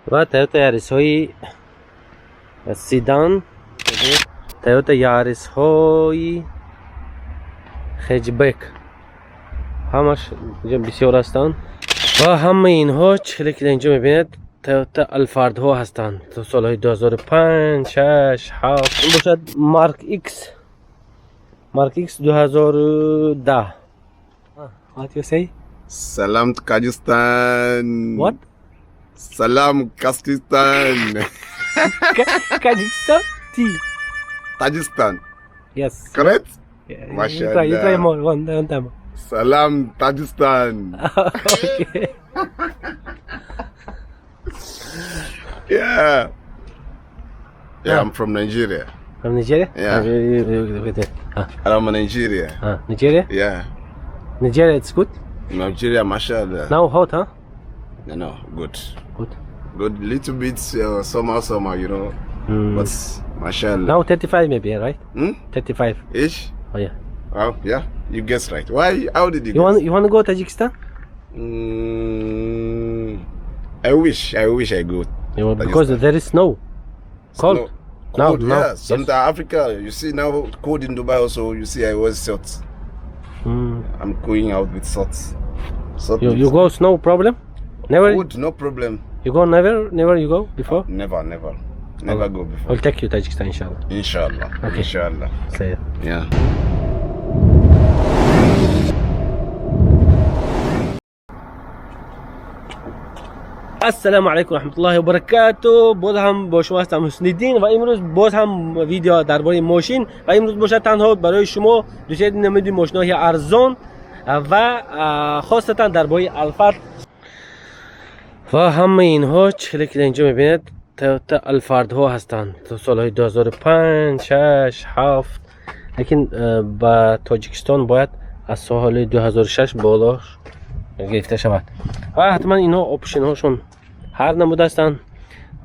Ва Toyota Yaris-ҳои седан, Toyota Yaris-ҳои хэтчбек ҳамаш инҷо бисёр ҳастанд. Ва ҳамаи инҳо, чӣ хеле ки дар инҷо мебинед, Toyota Alphard-ҳо ҳастанд то солҳои 2005, 6, 7. Ин бошад Mark X, Mark X 2010. What you say? Salam to Kyrgyzstan. What? Salam Kazakhstan. Kazakhstan? T. Tajikistan. Yes. Correct? Yeah, Mashallah. you try more one time. Salam Tajikistan. Okay. Yeah. Yeah, I'm from Nigeria. From Nigeria? Yeah. Ah, I'm from Nigeria. ah, Nigeria? Yeah. Nigeria, it's good. Nigeria, mashallah. Now hot, huh? No, good. Good. Good. Little bit somehow, somehow. But mashallah. Now 35 maybe, right? Hmm? 35. Ish? Oh yeah. Oh, yeah. You guessed right. Why? How did you You guess? want to go Tajikistan? I wish. I wish I go. You want, because there is snow. Cold. Snow. Now, Cold, now. yeah. Yes. Sometimes Africa, you see now cold in Dubai also. You see, I wear shorts. I'm going out with shorts. Short You with you go snow problem? Never. Cold, no problem. You go never, never you go before? Never, never, never go before. I'll take you Tajikistan, inshallah. Inshallah. Okay. Inshallah. Say. Yeah. السلام علیکم رحمت الله و برکاته. باز هم با شما هستم حسن و امروز باز هم ویدیو درباره ماشین و امروز باشد تنها برای شما دوست نمودی ماشین‌های ارزان و خاصتا درباره الفارد. و همه اینها چه که اینجا میبینید Toyota Alphard-ها هستند تا سالهای 2005، 6، 7. لیکن به تاجیکستان باید از سال 2006 بالا گرفته شود و حتما اینا option هاشون هر نمود هستند.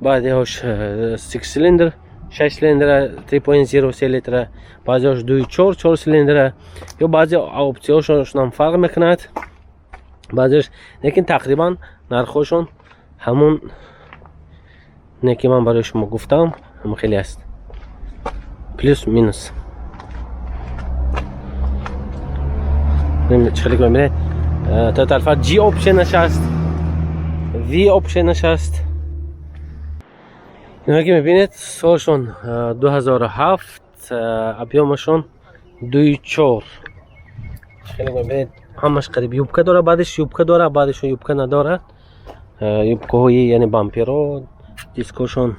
بعضی هاش 6 سیلندر، 6 سیلندر، 3.0 3 لیتر، بعضی هاش 2.4 4 سیلندر یا بعضی option هاشون هم فرق میکند بعضیش، لیکن تقریبا نرخشون همون نه که من برای شما گفتم هم خیلی است، plus minus. چه خیلی که میبینید Toyota Alphard G option ش هست، V option ش هست. اینا که میبینید سالشون 2007، объём شون 2.4. خیلی میبینید همش قریب юбка داره، بعدش юбка داره، بعدش юбка نداره. юбка های یعنی бампер و دیسکوشون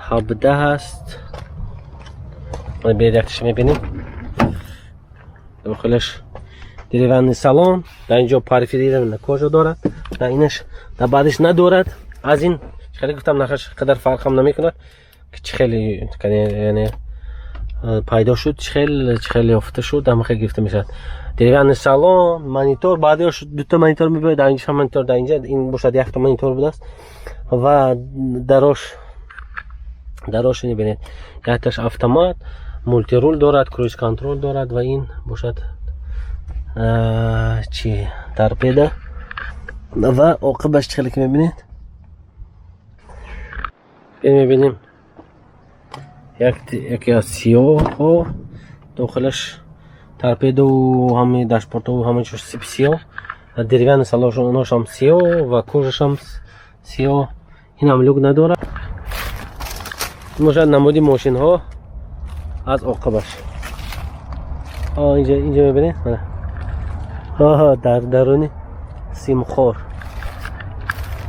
17 هست. بیاید یکتش میبینیم. داخلش деревянный салон، در اینجا perforated кожа دارد، در اینش در بعدش ندارد. از این خیلی گفتم نخش قدر فرق هم نمیکند که چه خیلی یعنی پیدا شد، چه خیلی یافته شد، هم خیلی گرفته میشد. деревянный салон، монитор، بعدش دو تا مانیتور میبینید، در اینجا مانیتور، در اینجا این باشد یک تا مانیتور بوده است. و دراش میبینید یکتاش اتومات multiroll دارد، cruise control دارد و این باشد چی торпеда. و عقبش چه که میبینید میبینیم یکی از سیاه ها، داخلش торпеда و همه داشبورد و همه چیز سیاه، деревянный салон اوناش هم سیاه و кожа ش هم سیاه. این هم люк نداره. باشد نمودی ماشین ها از عقبش. اینجا میبینید آها در درونی سیمخور،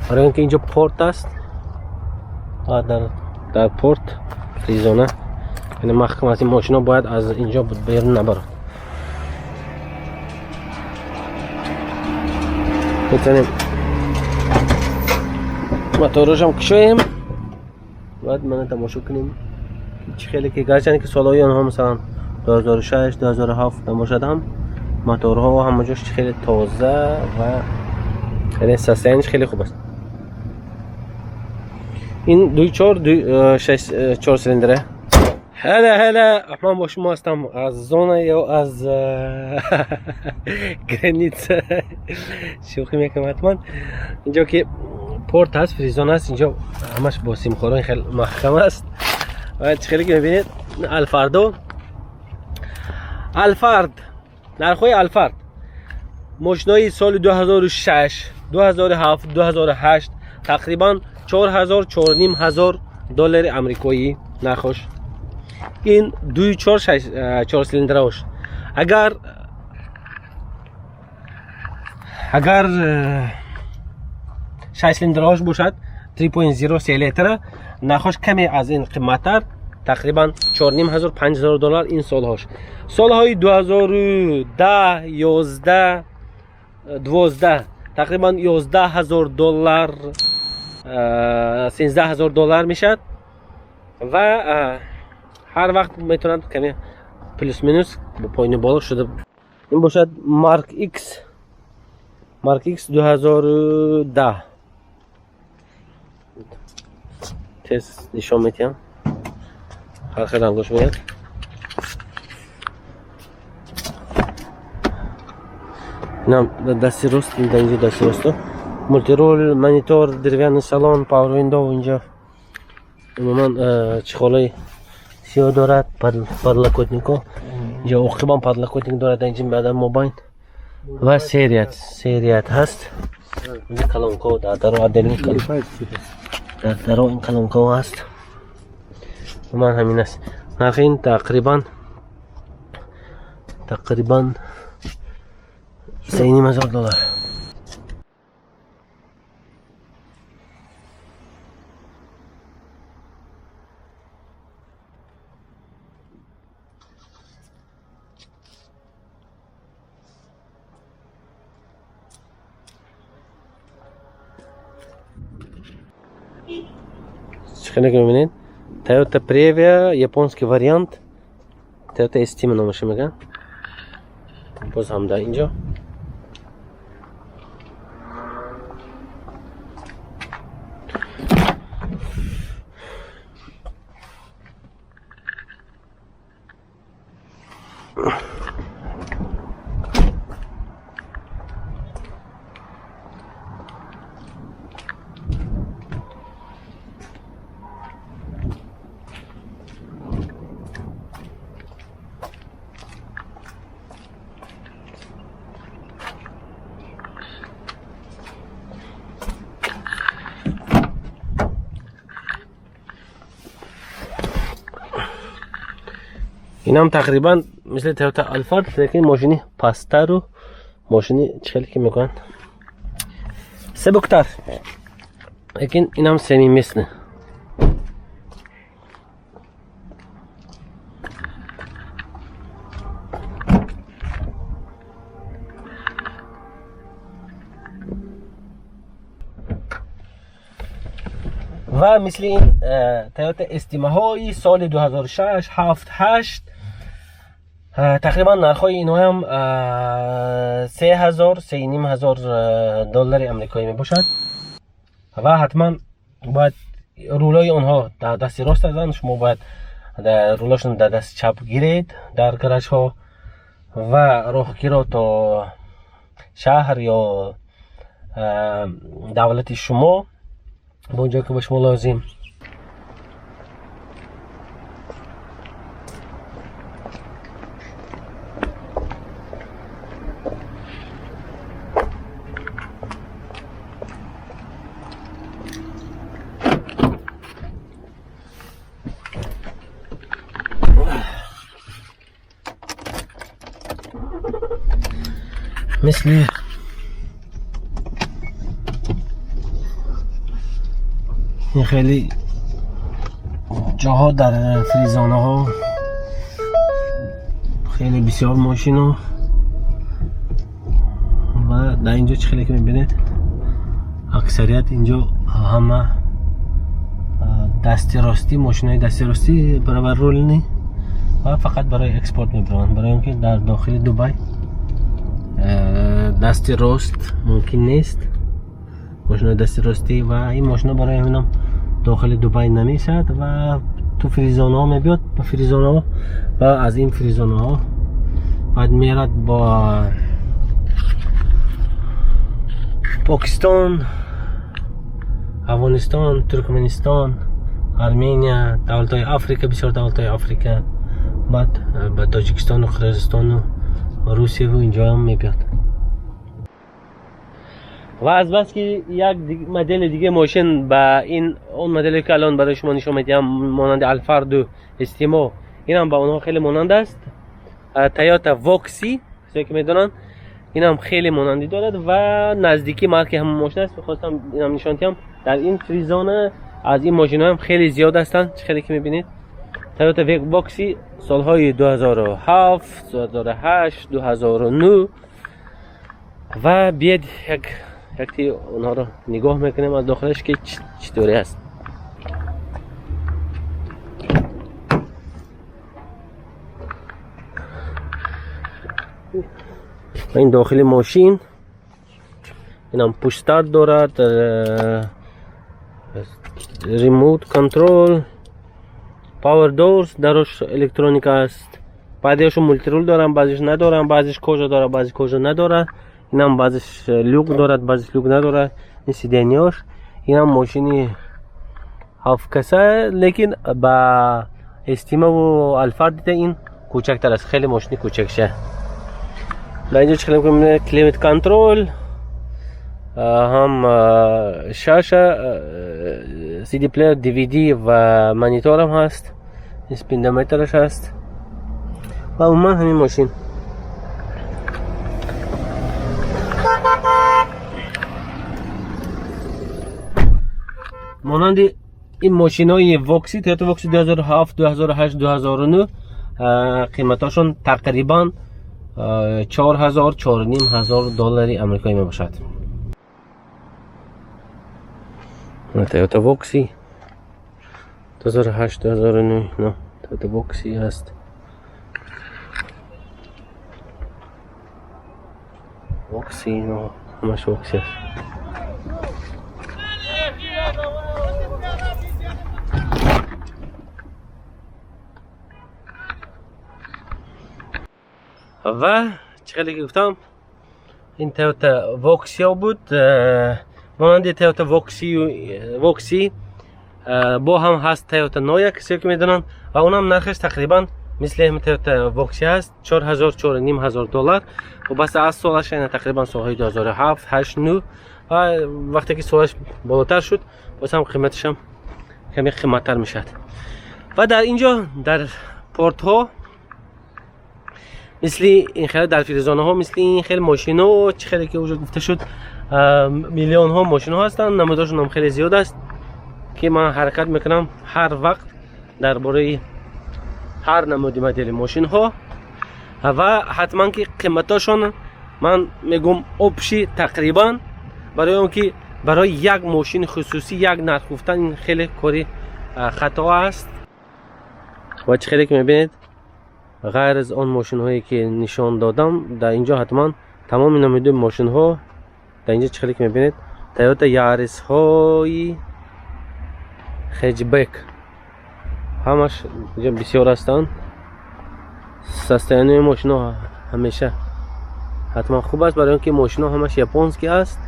برای اینکه اینجا پورت است. در پورت ریزانه، یعنی محکم از این ماشینا باید از اینجا بیرون نبرد. میتونیم موتورش هم کشویم. باید من تماشا کنیم چه خیلی که گرچند که سالهای آنها مثلا 2006، 2007 نباشد هم موتورها و همه جاش خیلی تازه و خیلی состояние ش خیلی خوب است. این 2.4 2.6 4 سیلندره. هلا هلا، من با شما هستم از зона یا از граница. شوخی میکنم حتما. اینجا که Порт ҳаст, free zone аст. Инҷо ҳамаш бо симхорои хеле маҳкам аст. Ва чӣ хеле ки мебинед, Алфардо, Алфард, нархҳои Алфард, мошинои соли 2006, 2007, 2008 тақрибан 4000, 4500 доллари амрикоӣ нархош. Ин 2.4, 4 силиндраош. Агар 6 силиндраош бошад, 3.0 3 литра, нархош каме аз ин қиматтар, тақрибан 4500, 5000 доллар ин солҳош. Солҳои 2010, 11, 12 тақрибан 11000 доллар, 13000 доллар мешавад ва ҳар вақт метавонад каме плюс минус поёни боло шуда. Ин бошад Mark X, Mark X 2010. Тез нишон медиҳам, ҳар хел рангош меяд. Инам дасти рост, дар инҷо дасти росту мультирул, монитор, деревянный салон, power window. Инҷо умуман чехолои сиёҳ дорад, подлокотнико инҷо оқибан подлокотник дорад, инҷо баъдан мобайн ва серият ҳаст. Инҷо колонко дар даро, отдельный дар даро ин колонко ҳаст. Умуман ҳамин аст. Нархи ин тақрибан 3500 доллар. Хеле ки мебинед, Toyota Previa, японский вариант, Toyota Estima номаша мегӯянд. Боз ҳам дар инҷо инам тақрибан мисли Toyota Alphard, лекин мошини пасттару мошини чӣ хеле ки мекунанд сабуктар, лекин инам семиместный. Ва мисли ин Toyota Estima ҳои соли 2006, 7, 8 тақрибан нархҳои инҳоям 3000, 3500 доллари амрикоӣ мебошад. Ва ҳатман бояд рулои онҳо дар дасти рост ҳастанд, шумо бояд рулошон дар дасти чап гиред дар гаражҳо ва роҳгиро то шаҳр ё давлати шумо ба он ҷое ки ба шумо лозим. Мисли ин хеле ҷоҳо дар free zone аҳо хеле бисёр мошино. Ва дар инҷо чӣ хеле ки мебинед, аксарият инҷо ҳама дасти ростӣ, мошинои дасти ростӣ праворульный ва фақат барои экспорт мебаранд, барои он ки дар дохили Дубай дасти рост мумкин нест, мошинои дасти ростӣ. Ва ин мошино барои ҳаминам дохили Дубай намешавад ва ту free zone аҳо мебиёд, ба free zone аҳо, ва аз ин free zone аҳо баъд мерад бо Покистон. Афғонистон, Туркманистон, Армения, давлатҳои Африка, бисёр давлатҳои Африка, баъд ба Тоҷикистону Қирғизистону Русияву инҷоам мебиёд. Ва аз бас ки як модели дигаи мошин ба ин он моделе ки алон барои шумо нишон медиҳам, монанди Алфарду, Эстимо, инам ба онҳо хеле монанд аст. Toyota Voxy, касое ки медонанд, инам хеле монандӣ дорад ва наздики марки ҳамон мошин аст. Мехостам инам нишон диҳам. Дар ин free zone аз ин мошинҳо ҳам хеле зиёд ҳастанд, чӣ хеле ки мебинед. Toyota Voxy солҳои 2007, 2008, 2009 ва биед якти онҳоро нигоҳ мекунем аз дохилаш ки чӣ тавре аст. Ва ин дохили мошин, инам push start дорад, remote control, power doors, дарош электроника аст. Баъзеашон мультирул доранд, баъзеш надоранд, баъзеш кожа дорад, баъзе кожа надорад. Инам баъзеш люк дорад, баъзеш люк надорад. Ин сиденья ш. Инам мошини ҳафткаса, лекин ба Эстимаву Алфард дида ин кӯчактар аст, хеле мошини кӯчакша. Дар инҷо чӣ хеле climate control, ҳам шаша, CD player, DVD ва мониторам ҳаст, спидометраш ҳаст ва умуман ҳамин мошин. Монанди ин мошинои Voxy, Toyota Voxy 2007, 2008, 2009 қиматашон тақрибан 4000, 4500 доллари амрикоӣ мебошад. Toyota Voxy 2008, 2009, на Toyota Voxy ҳаст. Voxy, но ҳамаш Voxy аст. Ва чӣ хеле ки гуфтам, ин Toyota Voxy буд. Монанди Toyota Voxy бо ҳам ҳаст Toyota Noya, касе ки медонанд, ва онам нархаш тақрибан мисли ҳамин Toyota Voxy ҳаст, 4000, 4500 доллар. Вобаста аз солаш, яъне тақрибан солҳои 2007, 8, 9 ва вақте ки солаш болотар шуд, боз ҳам қиматашам каме қиматтар мешавад. Ва дар инҷо дар портҳо мисли ин хеле дар free zone ҳо мисли ин хеле мошино, чӣ хеле ки уже гуфта шуд, миллионҳо мошино ҳастанд, намудошон ҳам хеле зиёд аст, ки ман ҳаракат мекунам ҳар вақт дар бораи ҳар намуди модели мошинҳо ва ҳатман ки қиматошон ман мегӯм общий тақрибан, барои он ки барои як мошини хусусӣ як нарх гуфтан ин хеле кори хато аст. Ва чӣ хеле ки мебинед, ғайр аз он мошинҳое ки нишон додам, дар инҷо ҳатман тамоми намуди мошинҳо дар инҷо, чӣ хеле ки мебинед, Toyota Yaris-ҳои хэтчбек ҳамаш инҷо бисёр ҳастанд. Состояние мошино ҳамеша ҳатман хуб аст, барои он ки мошино ҳамаш японский аст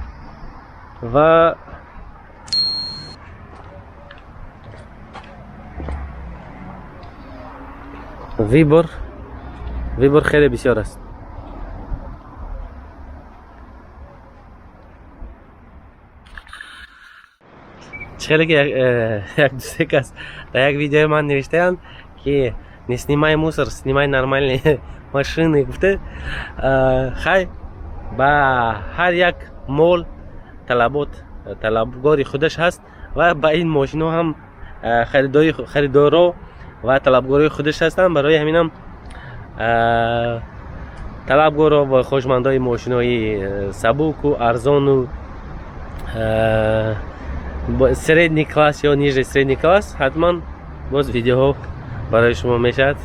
ва выбор хеле бисёр аст. Чӣ хеле ки як дусе кас дар як видеои ман навиштаанд, ки не снимай мусор, снимай нормальные машины гуфта. Хай, ба ҳар як мол талабот талабгори худаш ҳаст ва ба ин мошино ҳам харидоро ва талабгорои худаш ҳастанд. Барои ҳаминам талабгоро ва хоҳишмандои мошинои сабуку арзону средний класс ё ниже средний класс ҳатман боз видеоҳо барои шумо мешавад.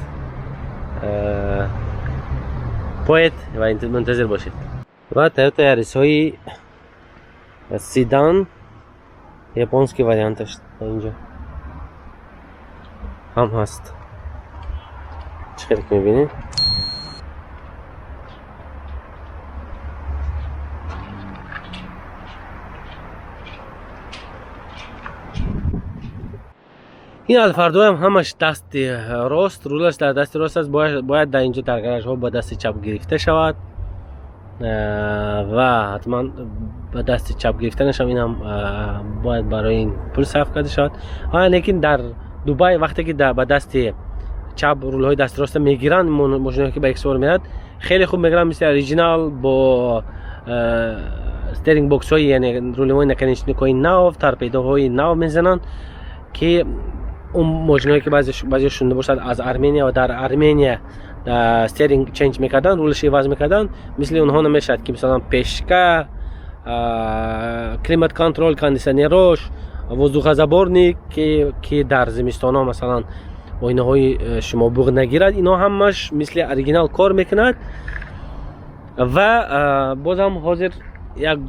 Поед ва мунтазир бошед. Ва Toyota Yaris-ҳои седан, японский варианташ инҷо ҳам ҳаст, чӣ хеле ки мебинед. Ин Алфардоям ҳамаш дасти рост, рулаш дар дасти рост аст, бояд дар инҷо дар гаражҳо ба дасти чап гирифта шавад ва ҳатман ба дасти чап гирифтанашам инам бояд барои ин пул сарф карда шавад. Лекин дар Дубай вақте ки ба дасти чап рулҳои дасти роста мегиранд, мошиное ки ба экспорт мерад, хеле хуб мегиранд, мисли оригинал, бо steering box ҳои, яъне рулҳои наконечник ҳои нав, торпедоҳои нав мезананд, ки он мошиное ки баъзе шунда бошад, аз Армения ва дар Армения steering change мекарданд, рулаш иваз мекарданд, мисли онҳо намешавад, ки мисалан пешка, климат контроль, кондиционерош, воздухозаборник, ки дар зимистонҳо масалан оинаҳои шумо буғ нагирад, ино ҳамаш мисли оригинал кор мекунад. Ва бозам ҳозир як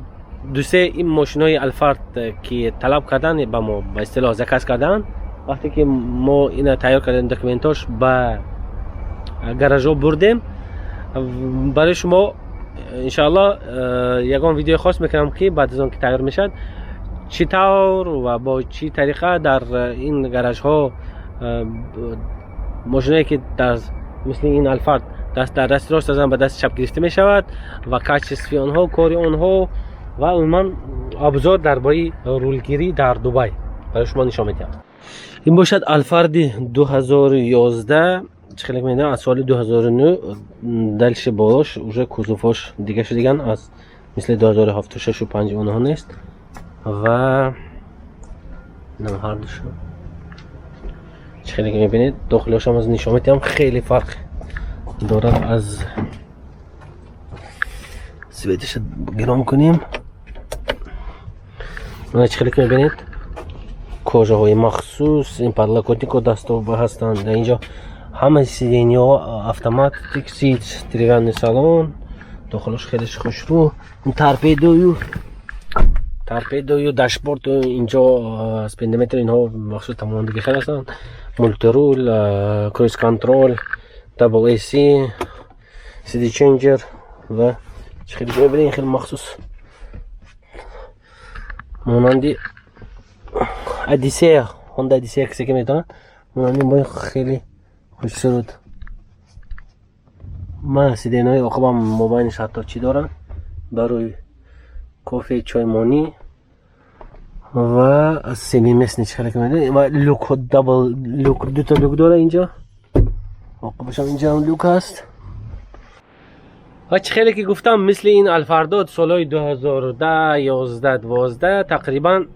дусе ин мошинои Алфард, ки талаб кардан ба мо, ба истилоҳ заказ кардан, вақте ки мо ина тайёр кардем, документош ба гаражҳо бурдем, барои шумо иншоалло ягон видеои хос мекунам, ки баъд аз он ки тайёр мешавад, чӣ тавр ва бо чӣ тариқа дар ин гаражҳо мошиное ки дар мисли ин Алфард даст дар дасти рост азан ба дасти чап гирифта мешавад ва качество и онҳо, кори онҳо ва умуман обзор дар бораи рулгирӣ дар Дубай барои шумо нишон медиҳам. Ин бошад Алфарди 2011. Чӣ хеле медонам, аз соли 2009 дальше болош уже кузовош дига шудиган, аз мисли 2076 5 онҳо нест. Ва ҳардушу чӣ хеле ки мебинед, дохилошам аз нишон медиҳам, хеле фарқ дорад. Аз светиша гиром кунем. Мана, чӣ хеле ки мебинед, кожаҳои махсус, ин подлокотник ҳо дастова ҳастанд. Дар инҷо ҳама сиденья ҳо автоматик seat, деревянный салон, дохилаш хеле хушрӯ, торпедою дашборд, инҷо спидометр, инҳо махсус тамоман дига хел ҳастанд, мультируль, круиз контроль, double AC, CD changer. Ва чӣ хеле мебинед, хеле махсус, монанди Одиссея, Хонда Одиссея, касе ки медонад, монанди мо, хеле хушсурут. Ман сиденья ҳои оқибам мобайниш ҳатто чӣ доранд барои кофе, чоймонӣ ва семиместный, чӣ хеле ки медонед, ва люк, double люк, дута люк дора инҷо, оқибашам инҷаам люк ҳаст. Ва чӣ хеле ки гуфтам, мисли ин Алфардо солҳои 2010, 11, 12 тақрибан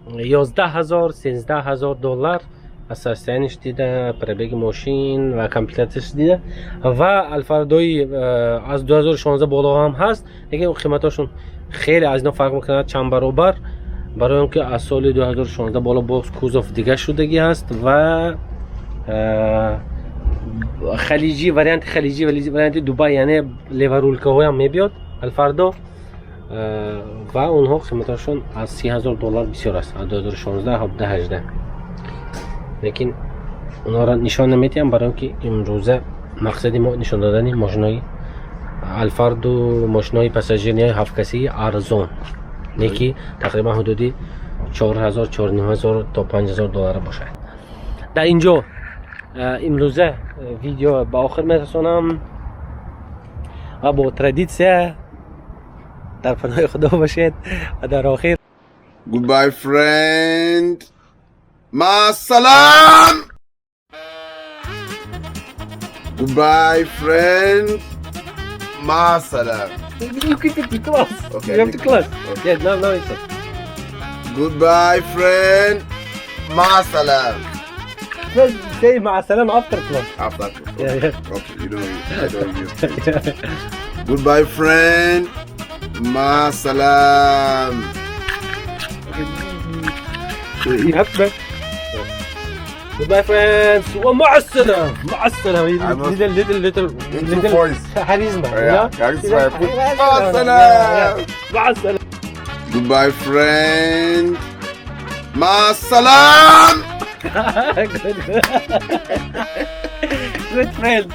11 000, 13 000 доллар аз состояние ш дида, пробег и мошин ва комплектация ш дида. Ва Алфардои аз 2016 боло ҳам ҳаст, лекин қиматошон хеле аз ино фарқ мекунад, чанд баробар, барои он ки аз соли 2016 боло боз кузов дига шудагӣ ҳаст ва халиҷӣ, варианти халиҷӣ, варианти Дубай, яъне леворулка ҳоям мебиёд Алфардо ва онҳо қиматашон аз 30 000 доллар бисёр аст, аз 2016, 17, 18. Лекин онҳоро нишон намедиҳам, барои он ки имрӯза мақсади мо нишон додани мошинои Алфарду, мошинои пассажирии ҳафткасии арзон, не ки тақрибан ҳудуди 4000, 4500 то 5000 доллар бошад. Дар инҷо имрӯза видео ба охир мерасонам ва бо традитсия дар паноҳи Худо бошед. Ва дар охир Goodbye, friend. Masalam. Goodbye, friend. Masalam. You keep it to close. Okay, You have to close. Okay. Yeah, now it's it. Goodbye, friend. Masalam. Well, say مع السلامة after close. After. Yeah. Okay, you know, I don't use it. Goodbye, friend. Masalam. You have to. Goodbye, friends. ومع السلامة، مع السلامة. Little little little Little little voice. charisma. Yeah, charisma. مع السلامة. مع السلامة. Goodbye, friend. Masalam. Good, good friend.